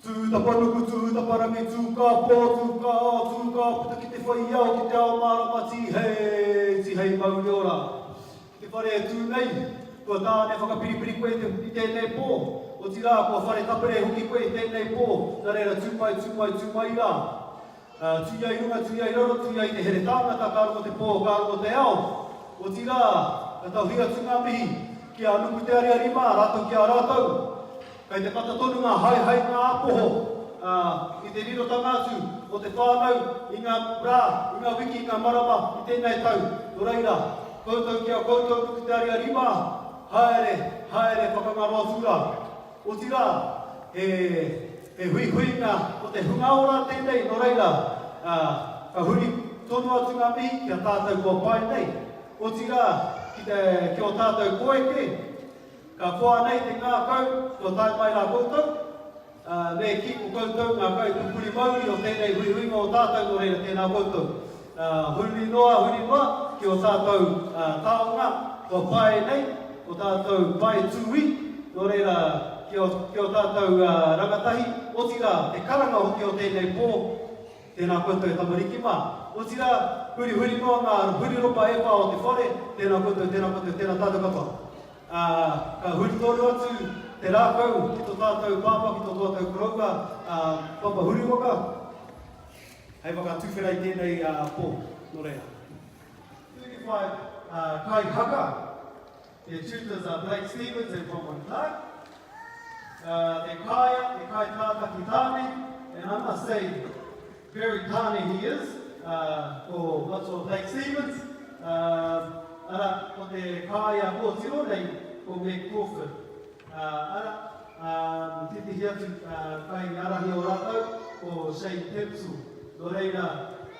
Tū tapanuku, tū taparangi, tū ka pō, tū ka ao, tū ka puta ki te whai ao, ki te ao mārama, tīhei, tīhei mauri ora. Ki te whare e tū nei, kua tāne whakapiripiri koe i, te, i tēnei pō, otirā, kua whare tapere hoki koe i tēnei pō, nā reira tū mai, tū mai, tū mai rā. Tuia i runga, tuia i raro, tuia i te here tāngata, ka rongo te pō, ka rongo te ao. Otirā, ka tauhi atu ngā mihi ki a Nuku Te Ariari mā, rātou ki a rātou. Kei te kata tonu ngā haehaenga ā-poho, ā, i te rirotanga atu o te whānau i ngā rā, i ngā wiki, i ngā marama i tēnei tau. Nō reira, koutou ki a koutou Nuku Te Ariari mā, haere, haere whakangaro atu rā. Otirā, he, he huihuinga o te hunga ora tēnei, nō reira, ā, ka huri tonu atu ngā mihi ki a tātou kua pae nei. Otirā, ki te, ki ō tātou koeke, ka koa nei te ngākau kua tae mai rā koutou, ā, me kī ko koutou ngā kaipupuri mauri o tēnei huihuinga o tātou, nō reira, tēnā koutou. Ā, huri noa, huri noa, ki ō tātou taonga kua pae nei, ō tātou pae tūī, nō reira, ki ō, ki ō tātou rangatahi, otirā, te karanga hoki o tēnei pō, tēnā koutou e tamariki mā. Otirā, hurihuri noa ngā huriropa e whā o te whare, tēnā koutou, tēnā koutou, tēnā tātou katoa. Ā, ka huri tonu atu te rākau ki tō tātou pāpā, ki tō tātou koroua, a Papa Huriwaka. Hei whakatuwhera i tēnei pō. Nō reira. 35 kai haka. Their tutors are Blake Stevens and Bronwyn Clark. Uh, te kāia, te kai tātaki tāne, and I must say, very tāne he is, uh, ko Matua Blake Stevens, uh, ara, ko te kāia kōtiro nei, ko Meg Crawford. Ā, ara, ā, tētehi atu kaiārahi o rātou, ko Shane Kempsell. Nō reira,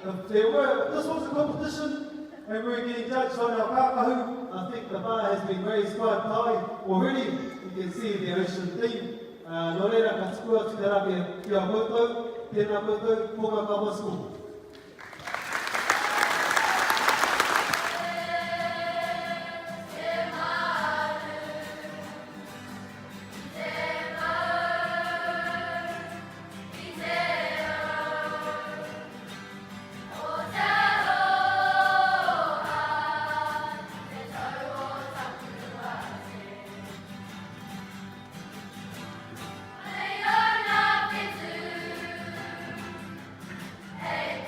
if there were, if this was a competition and we were getting judged on our kākahu, I think the bar has been raised quite high already. You can see the ocean theme. Ā, nō reira, ka tuku atu te rā ki a koutou. Tēnā koutou, Ponga Kapa School. Hei.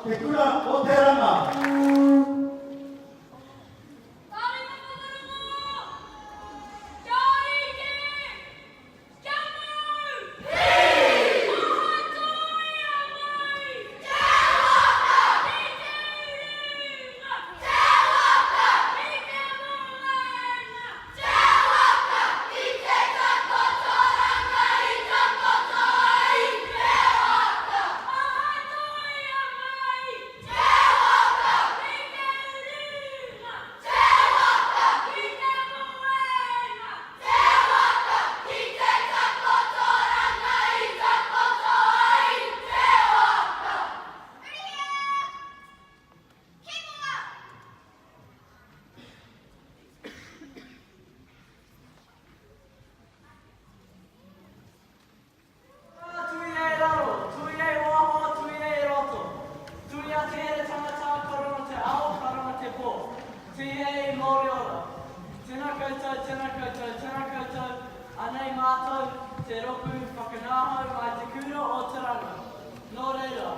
Te Kura o Te Ranga. Tāringa whakarongo! Kia rite! Kia mau! Aha tōia mai! Te waka! Ki te urunga! Te waka! Ki te moenga! Te waka! Ki te takotoranga i takoto ai te waka! Aha tōia mai! Te waka! Ki te urunga! Te waka! Ki te moenga! Te waka! Ki te takotoranga i takoto ai te waka! Hurihia! Ki mua! Tuia i raro, tuia i waho, tuia i roto. Tuia te here tangata, ka rongo te ao, ka rongo te po. Tihei mauri ora. Tena koutou, tena koutou, tena koutou, anei mātou, te ropu whakanahau mai te kura o Te Ranga. Nō reira,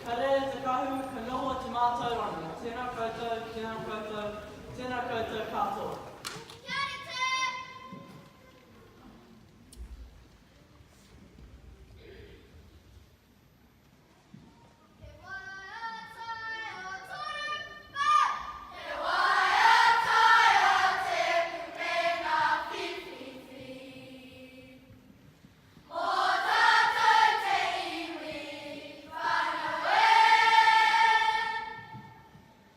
ka rere te kahu, ka noho te mātauranga. Tena koutou, tena koutou, tena koutou katoa. Kia rite! He waiata e o toru, go! He waiata e o te kupenga whiwhiwhi. Mō tātou te iwi whānau e.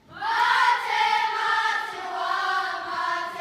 Mā te matua, mā te.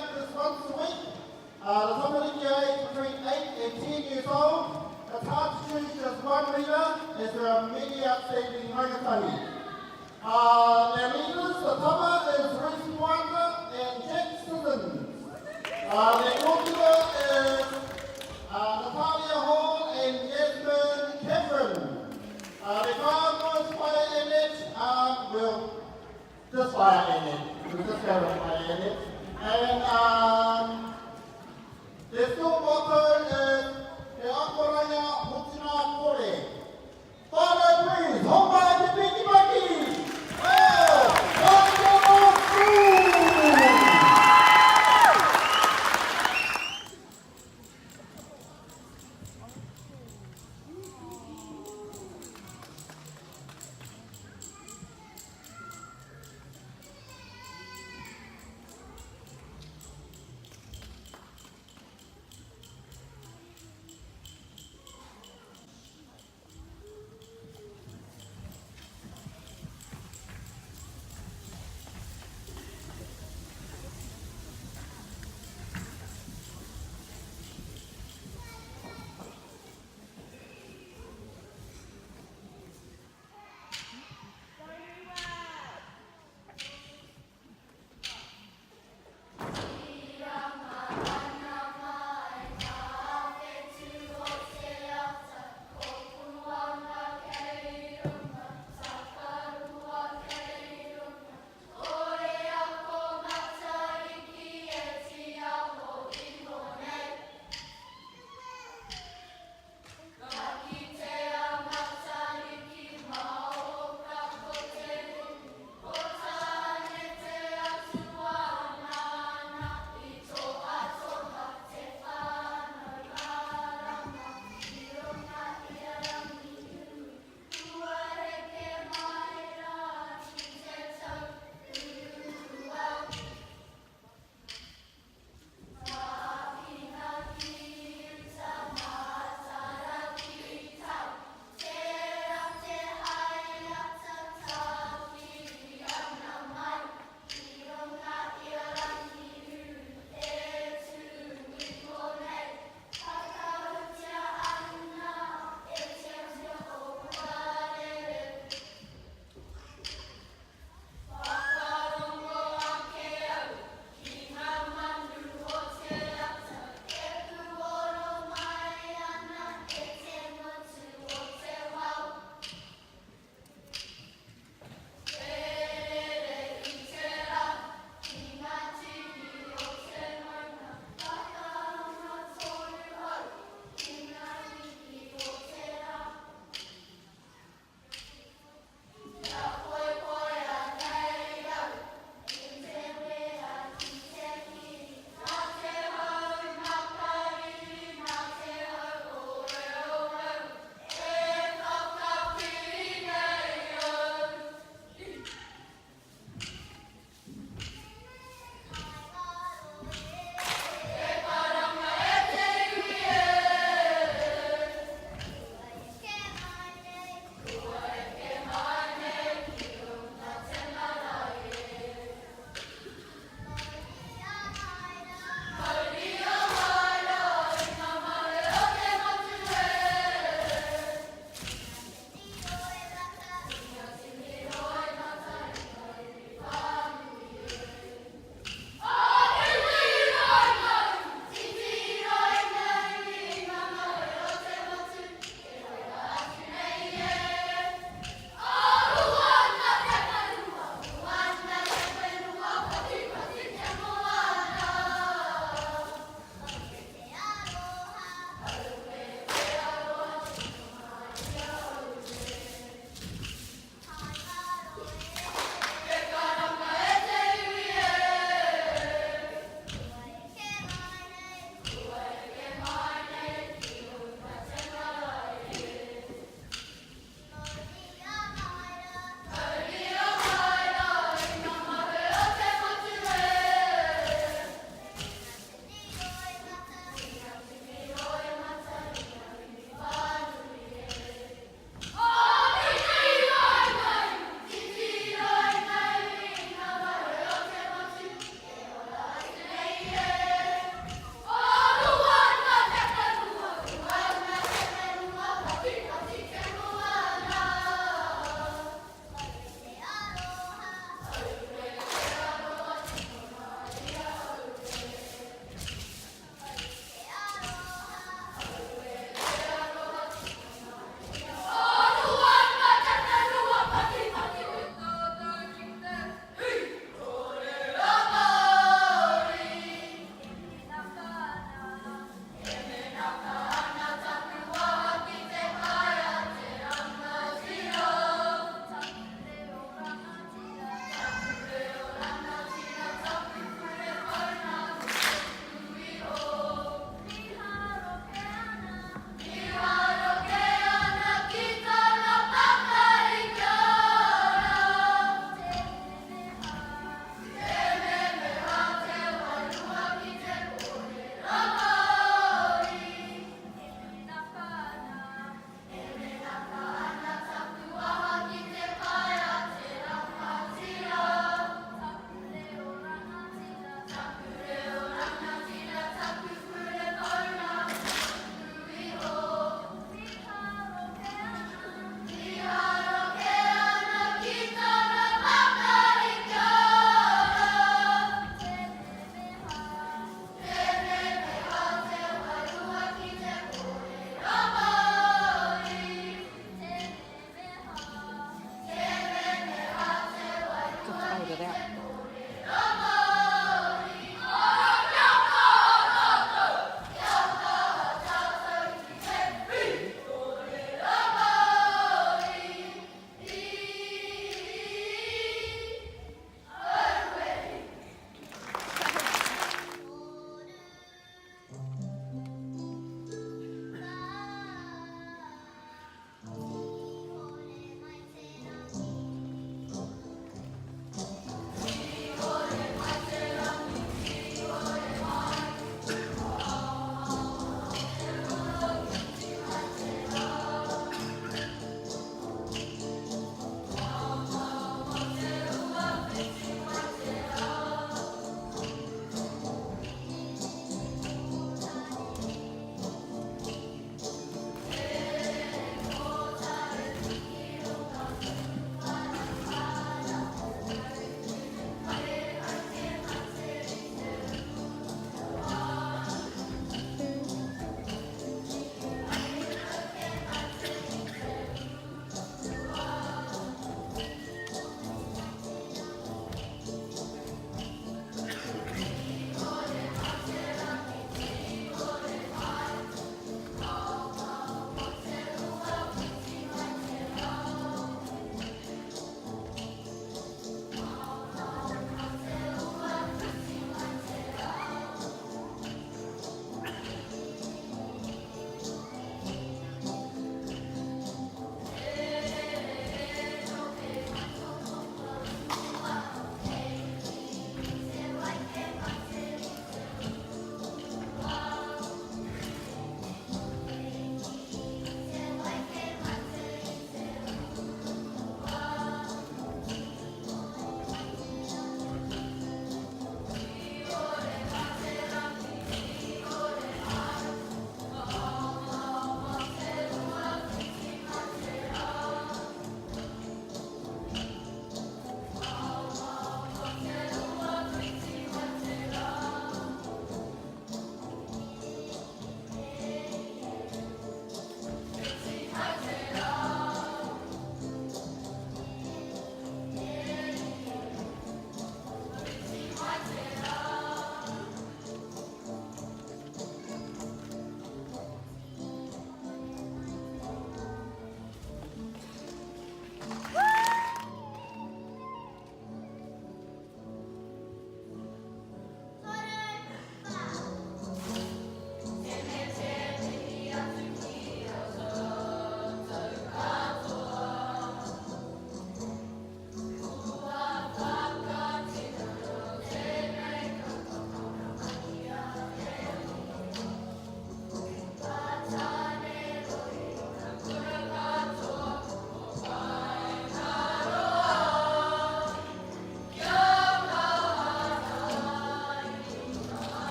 practice once a week. Uh, the tamariki are aged between 8 and 10 years old. It's hard to choose just one leader as there are many outstanding rangatahi. Uh, their leaders, the tama is Reece Moata and Jack Simmons. Uh, their kōkura is uh, Natalia Hall and Yasmin Cameron. Uh, their kaiako is Whaea Annette, um, well, just Whaea Annette. We'll just go with Whaea Annette. And um, their school motto is Te Akoranga Mutunga Kore. Whānau please, homai te piki paki! Well, Waikato School!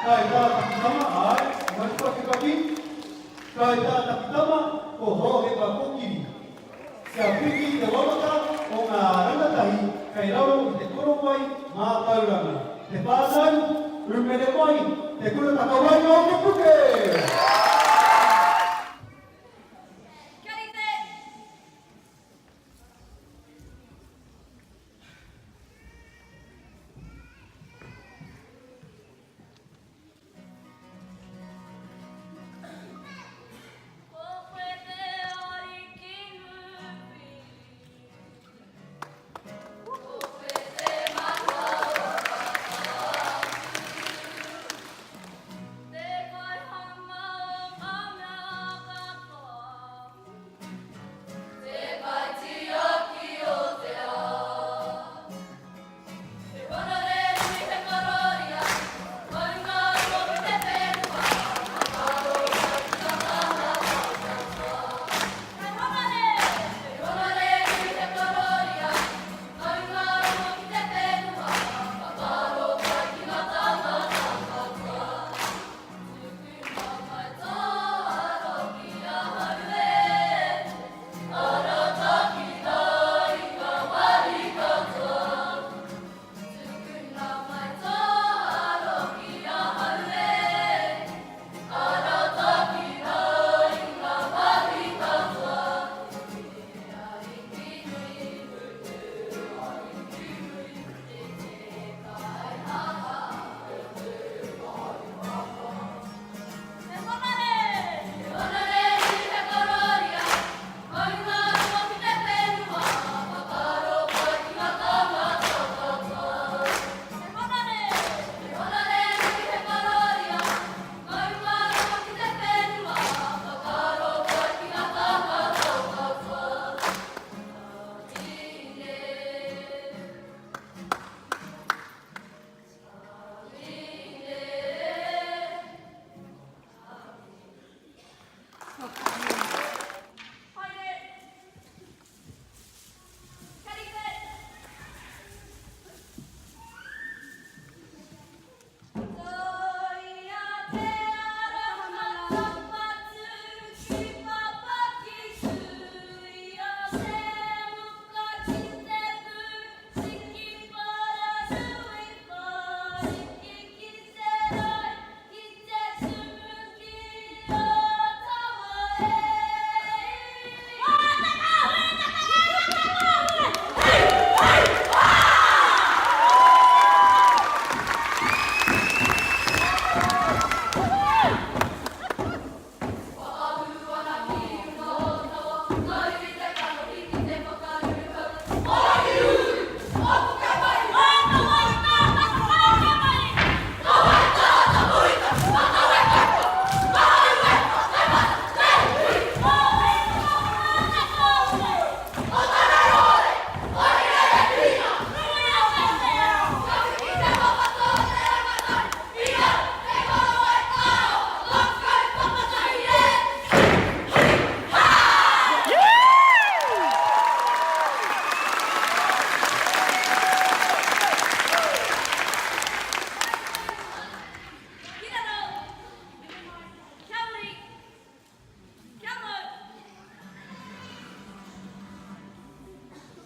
Kai tā taku tama, āe, Matukakikaki, kai tā taku tama, ko Hōhepa Kokiri. Kia piki te wawata o ngā rangatahi kei raro i te korowai mātauranga. Te whānau, ūmene mai, te kura takawaenga o Te Puke! Kia rite! Ko koe te Ariki nui. Ko koe te mata o Whakaatu. Te kaihanga o ngā mea katoa. Te kaitiaki o te ao. He korore nui, he kororia, maunga roa ki te whenua, whakaaro mai ki nga tāngata katoa. He korore! He korore nui, he kororia, maunga roa ki te whenua, whakaaro mai ki nga tāngata katoa. Tukuna mai tō aro ki ahau e, Aratakina i ngā wāhi katoa. Tukuna mai tō aro ki ahau e, Aratakina i ngā wāhi katoa. Te Ariki nui, te Ariki nui, te Kaihanga, te Kaihanga. He whakarē! He whakarē i te korōria, maunga roa ki te whenua, whakaaro pai ki ngā tāngata katoa. He whakarē! He whakarē i te korōria, maunga roa ki te whenua, whakaaro pai ki ngā tāngata katoa. Tāmine. Tāmine. Haere! Kia rite! Toia te ara matapatu ki papaki tuia te muka ki te pu tiki para tui whariki ki te rae Ki te tumu ki o tawa e. Hei! Hei! Kua ahu ana ki runga o Otawa, ka uri te kanohi ki te whakaruruhau. Ō! Ki raro! Kia uri! Kia mau!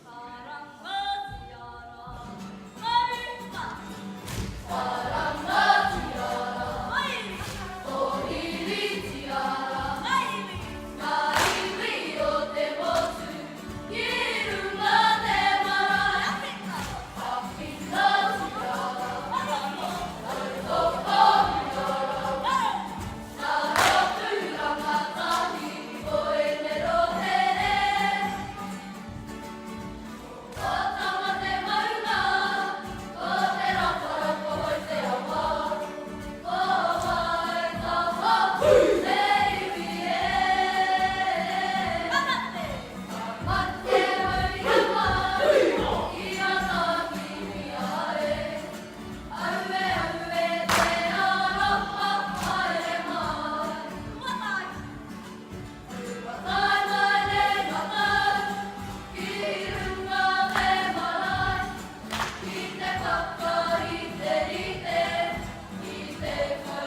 Karangatia rā, maruka! Karangatia rā, maiwi! Kōhiritia rā, maiwi! Ngā iwi o te motu, ki runga te marae. Awhinatia rā, tautokohia rā. Nā Rōpū Rangatahi o ēnei rohe. Ko Tama te maunga, ko Te Raporapoi te awa, ko Waitaha te iwi e. Ka mate! Ka mate mauri i a Tākiria e. Aue, aue, te aroha haere mai. Kua tae! Kua tae mai nei mātou ki runga te marae, ki te whakariterite i te kaupapa.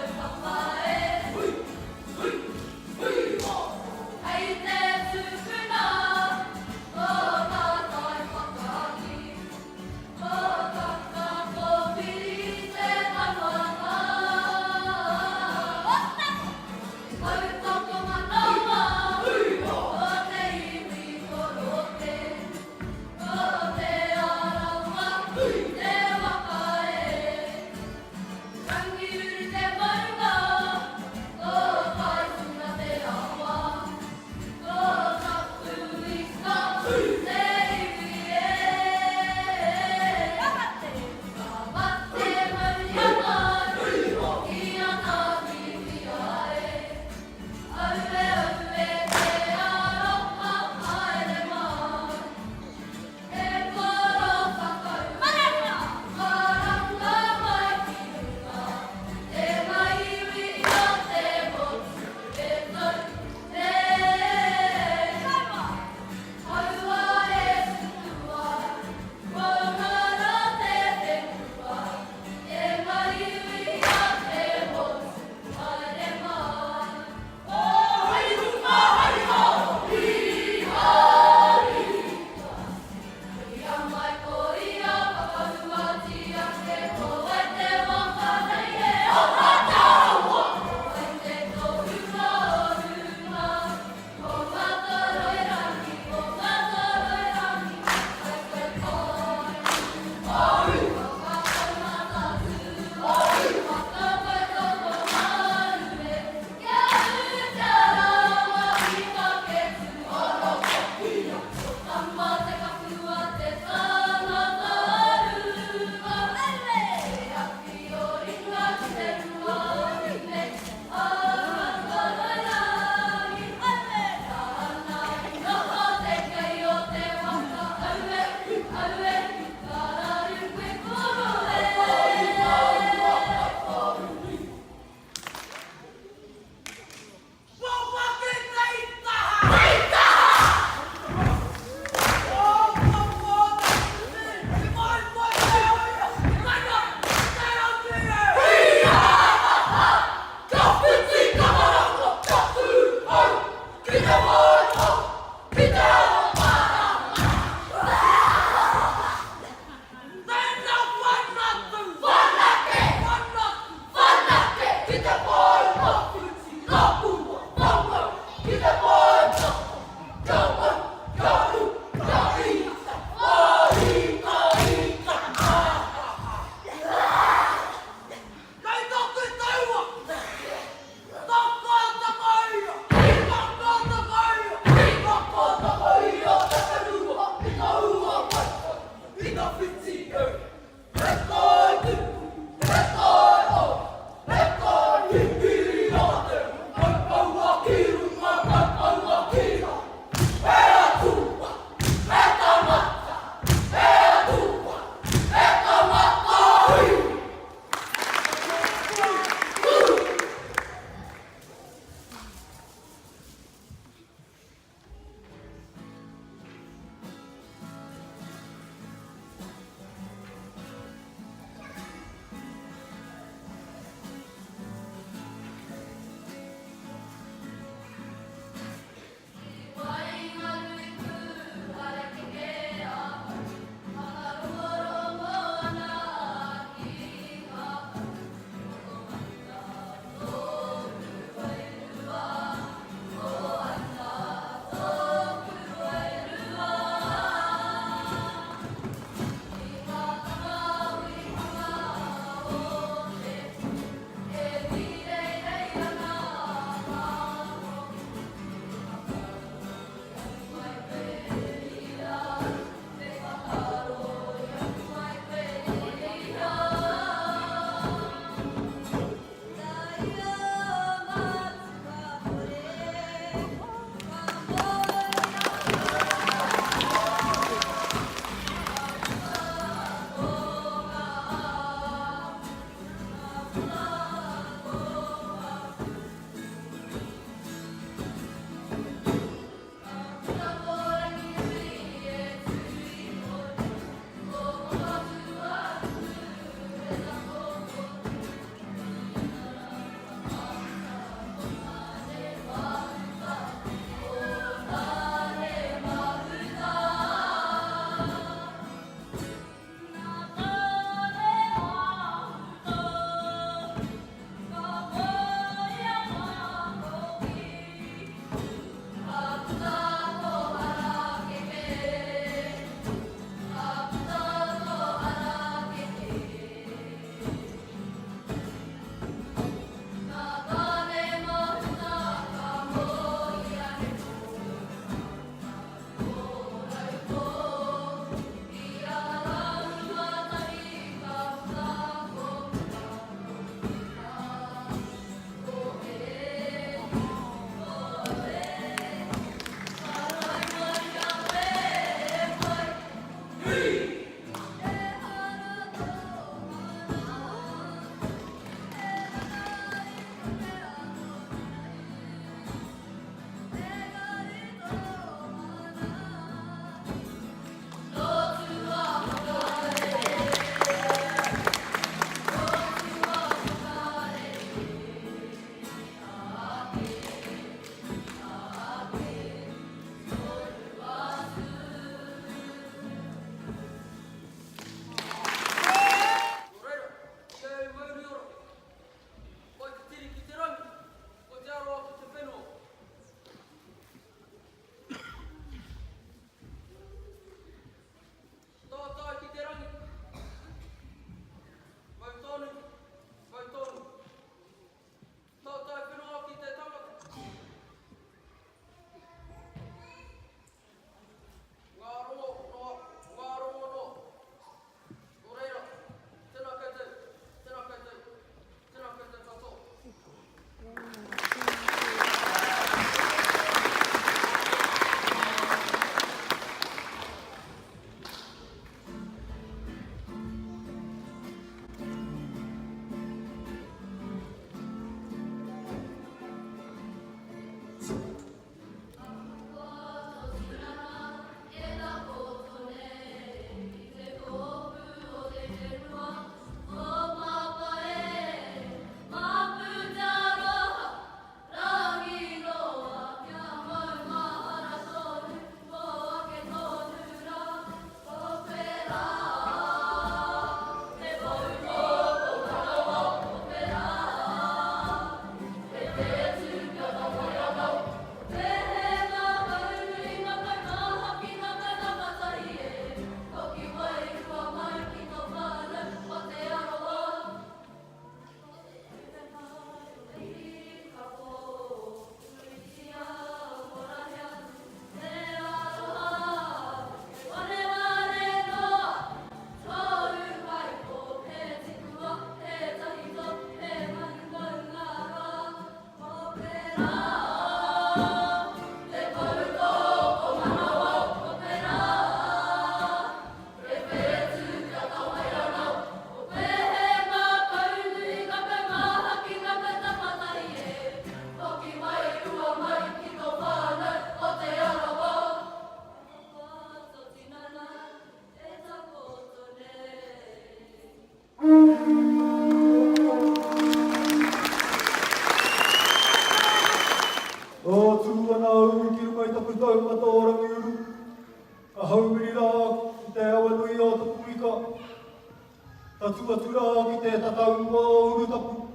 Tatū atu rā ki te tatau o Urutapu.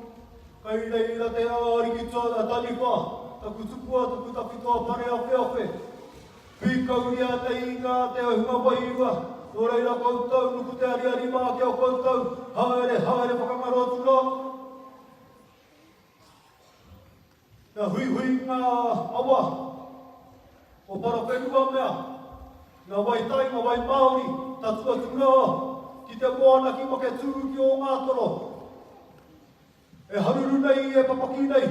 Kai reira te ariki taniwha, taku tupua, taku tawhito a Pareawheawhe. Pīkauria te inga a te hunga wairua, nō reira koutou, nuku te ariari mā ki a koutou, haere, haere whakangaro atu rā. Kia huihui ngā awa o Parawhenua mea, ngā wai tai, ngā wai māori, tatū atu rā ki te moana ki Maketū ki Ōngātoro. E haruru nei, e papaki nei.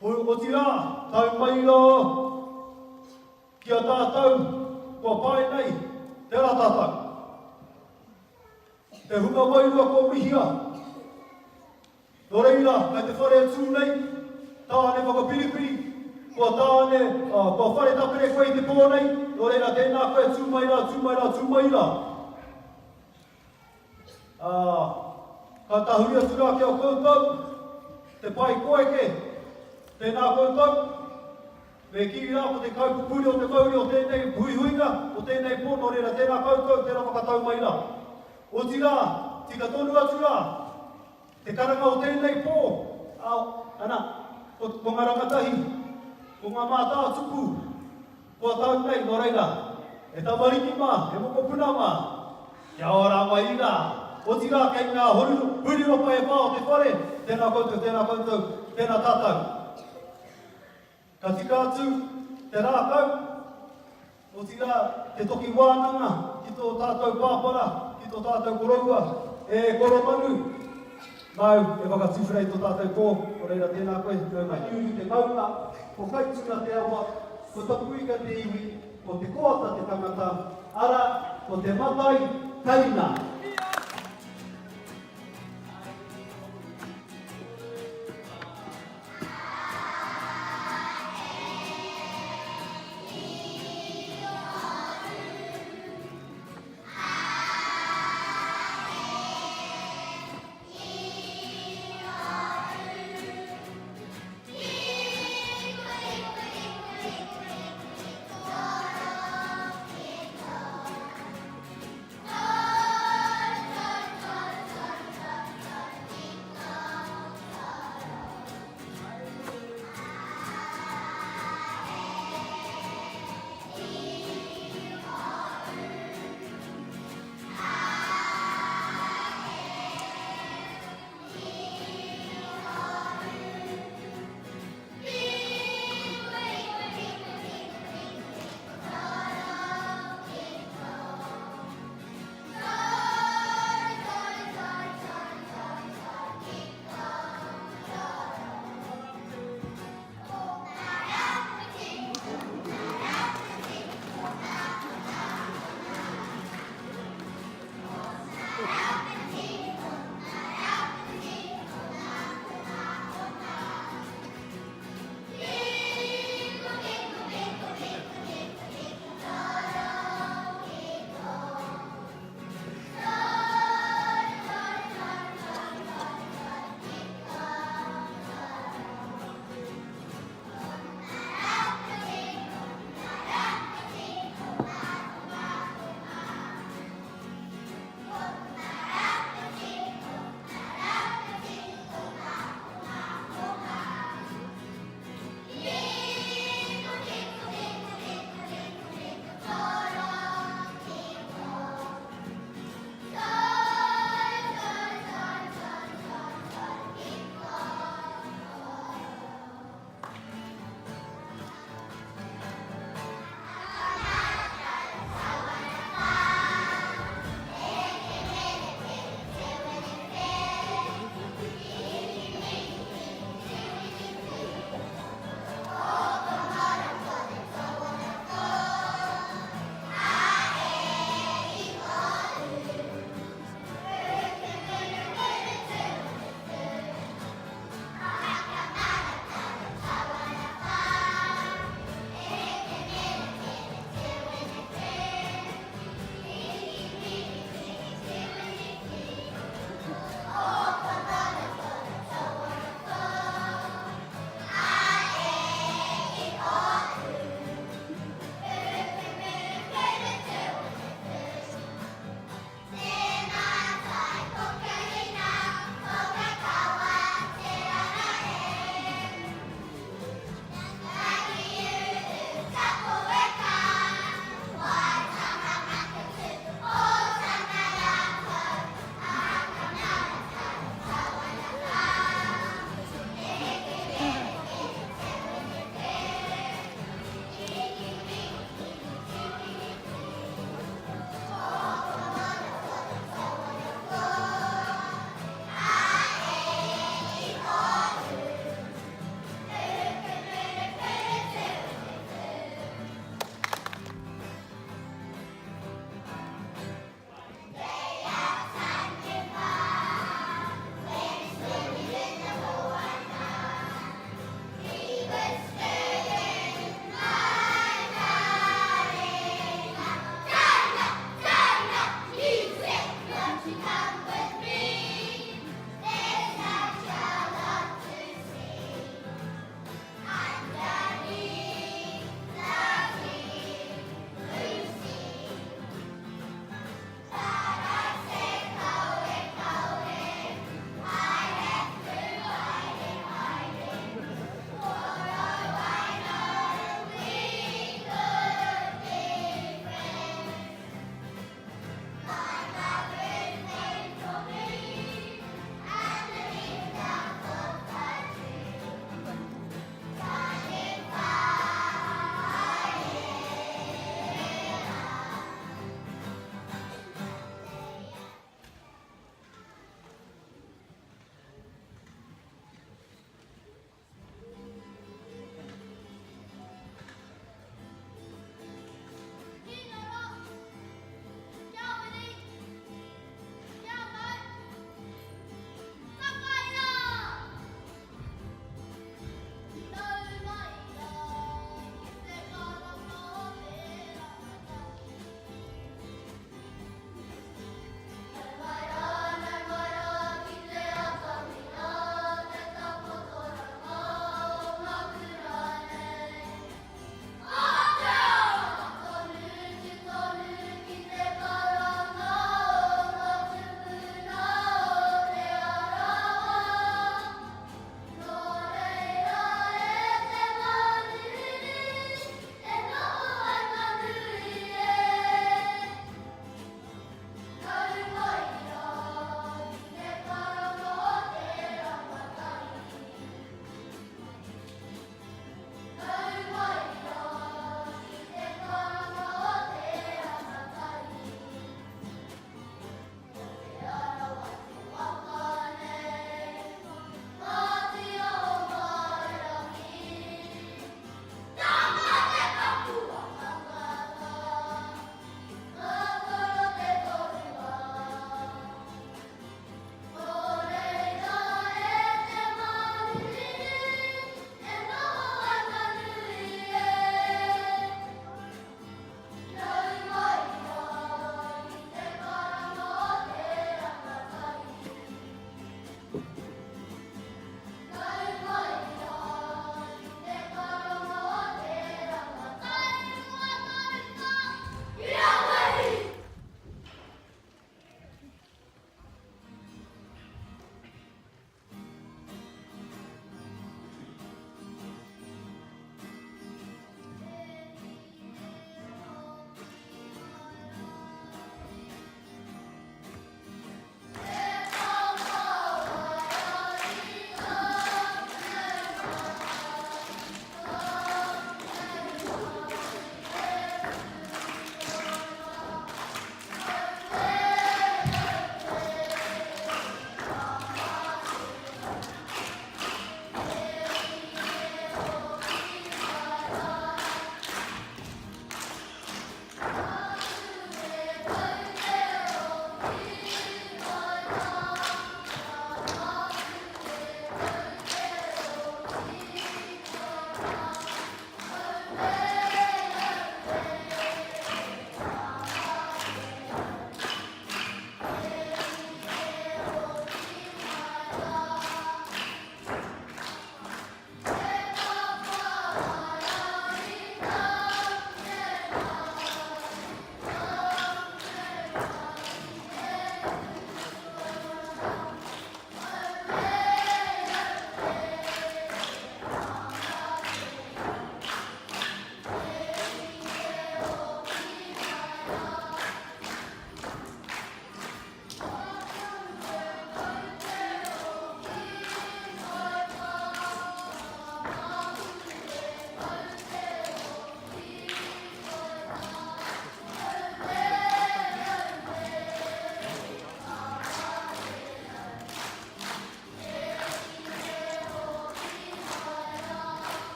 Otirā, tae mai rā ki a tātou kua pae nei, tērā tātou. Te hunga wairua kua mihia. Nō reira, kei te whare e tū nei, tāne whakapiripiri, kua tāne, kua whare tapere koe i te pō nei, nō reira, tēnā koe, tū mai rā, tū mai rā, tū mai rā. Ā, ka tahuri atu rā ki a koutou, te pae koeke, tēnā koutou, me kī rā ko te kaupupuri o te mauri o tēnei huihuinga, o tēnei pō, nō reira tēnā koutou, tērā whakatau mai rā. Otirā, tika tonu atu rā, te karanga o tēnei pō, ā, ana, ko, ko ngā rangatahi, ko ngā mātātupu, Kua tau nei, nō reira, e tamariki mā, e mokopuna mā, kia ora mai rā. Otirā kei ngā huriropa e whā o te whare, tēnā koutou, tēnā koutou, tēnā tātou. Ka tika atu te rākau, otirā te toki wānanga ki tō tātou pāpara, ki tō tātou koroua, e koro manu, māu e whakatuwhera i tō tātou pō, nō reira tēnā koe, nau mai. Iuri te maunga, ko Kaituna te awa, Ko Tapuika te iwi, ko Te Koata te tangata, ara, ko Te Matai Taina.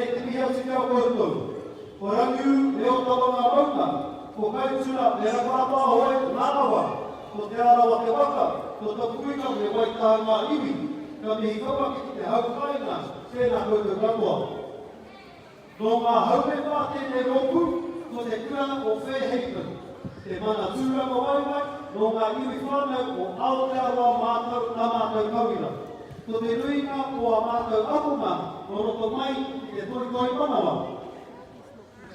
Tēnei te mihi atu ki a koutou. Ko Rangiū me Otawa ngā maunga, ko Kaituna me Raparapāhoe ngā awa, ko Te Arawa te waka, ko Tapuika me Waitā ngā iwi. Ka mihi whawhaki ki te hau kāinga, tēnā koutou katoa. Nō ngā haurewa tēnei rōpū, ko te kura o Fairhaven, te mana tūrangawaewae nō ngā iwi whānau o Aotearoa mātou ā mātou tauira. Ko te nuinga o ā mātou akonga nō roto mai i te toitoi manawa.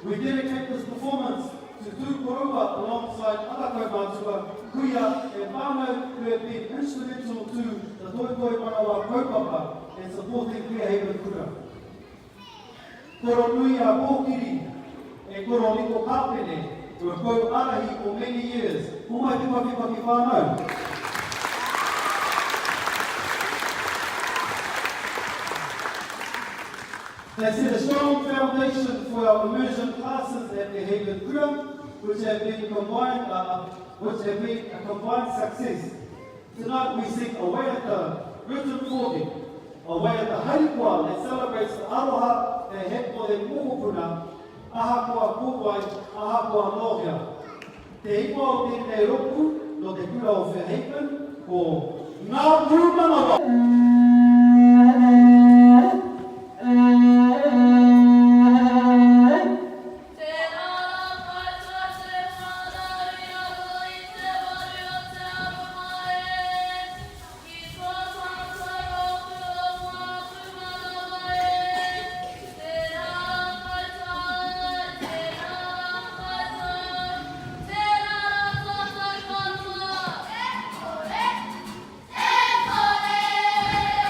We dedicate this performance to Tū Koroua alongside other kaumātua, kuia and whānau who have been instrumental to the Toitoi Manawa kaupapa and supporting Fairhaven Kura. Koro nui a Kōkiri e Koro Niko Kāpene were pou ārahi for many years. Homai te pakipaki whānau. They set a strong foundation for our immersion classes at Te Haven Kura, which have been combined, uh, which have been a combined success. Tonight we sing a waiata written for them, a waiata harikoa that celebrates the aroha they have for their mokopuna, ahakoa ko wai, ahakoa nō hea. Te ingoa o tēnei rōpū nō te kura o Fairhaven ko Ngā Pūmanawa. Tērā koutou te whānau i raro i te waru o te aroha e, ki tō tātou rōpū o ngā pūmanawa e, tērā koutou, tērā koutou, tērā rā tātou katoa. E kore, e kore.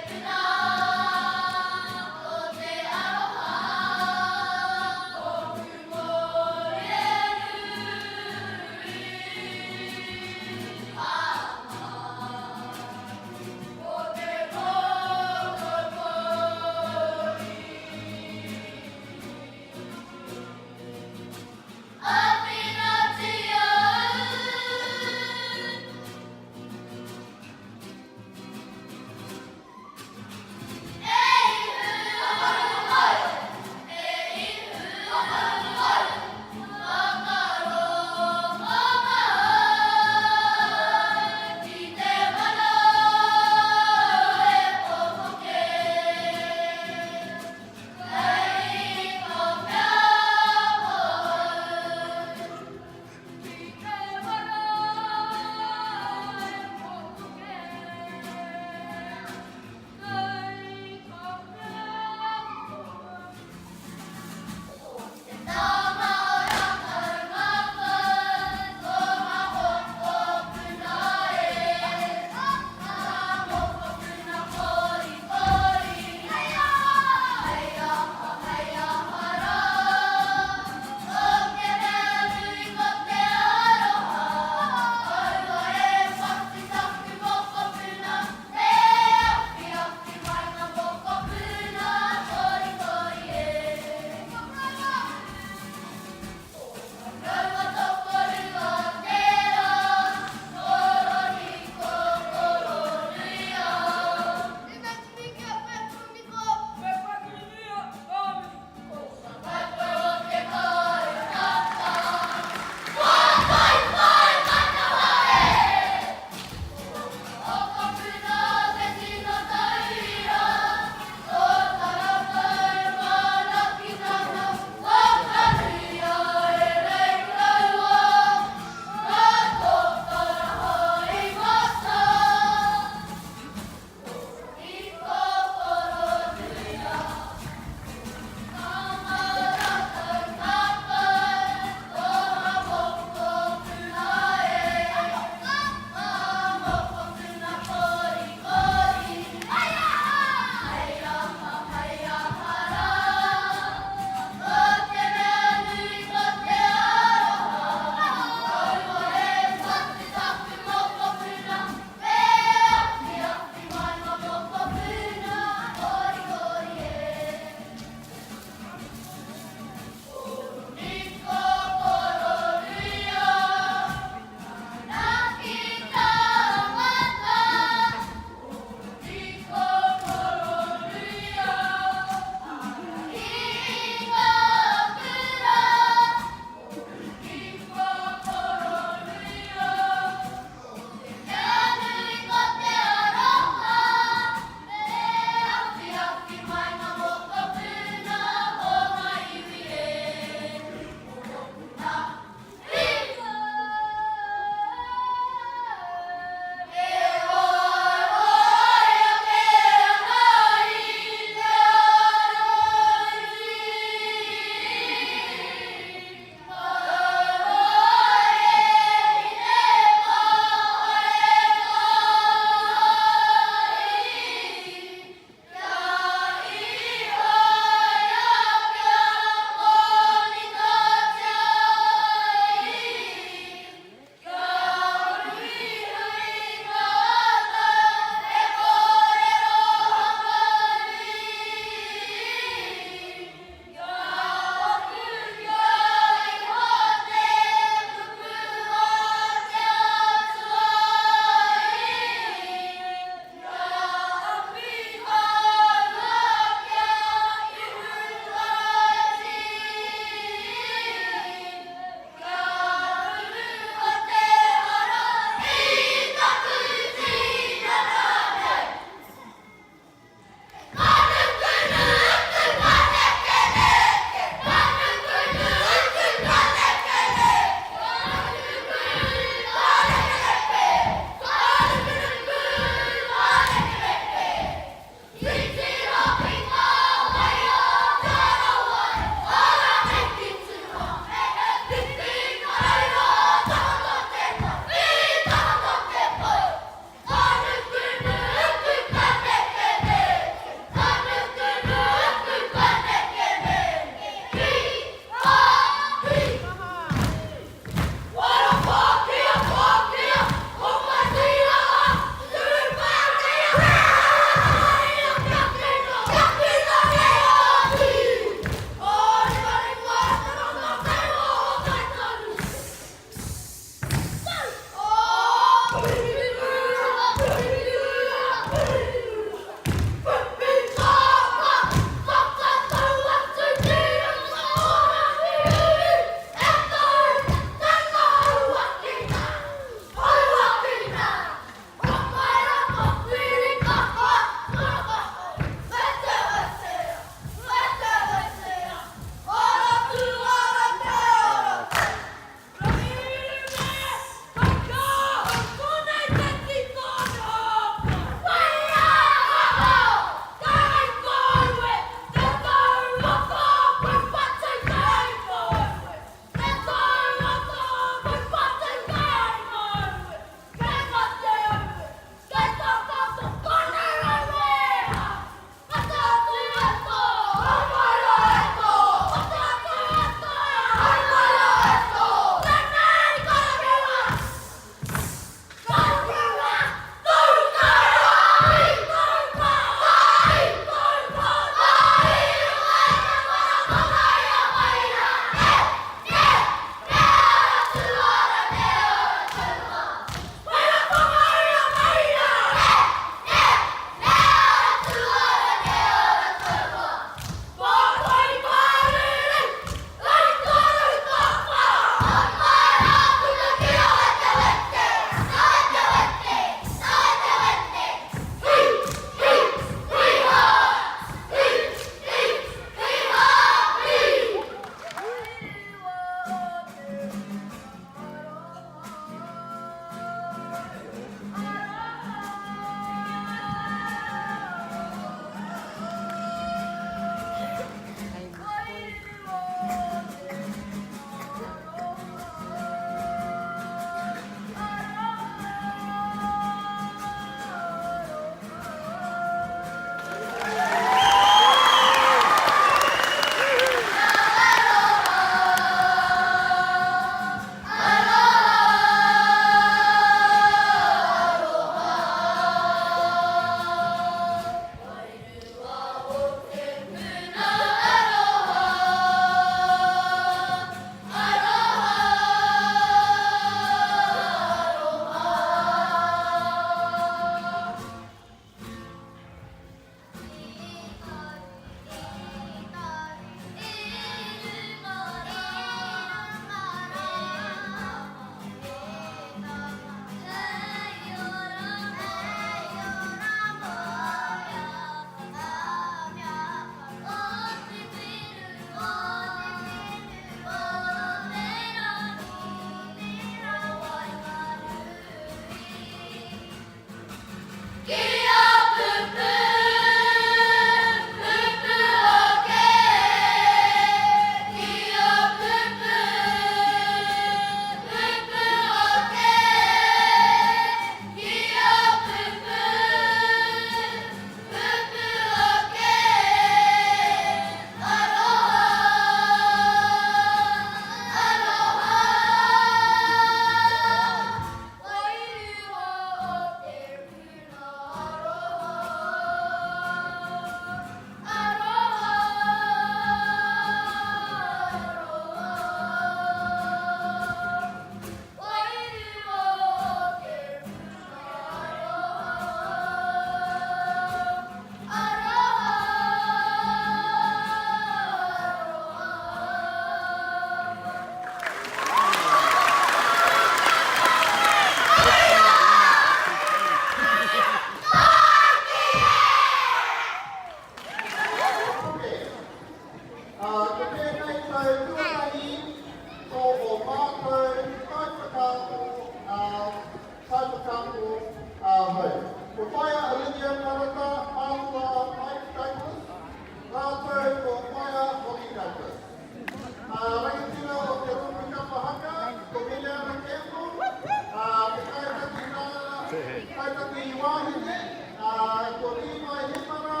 kaitaki wāhine, ā, ko Rīwai Hemara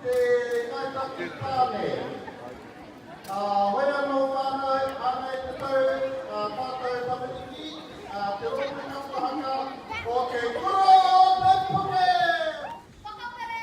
te kaitaki tāne. Ā, hoi anō whānau, anei te tau a tātou tamariki, ā, te rōpū kapa haka o Te Kura o Te Puke! Whakapere!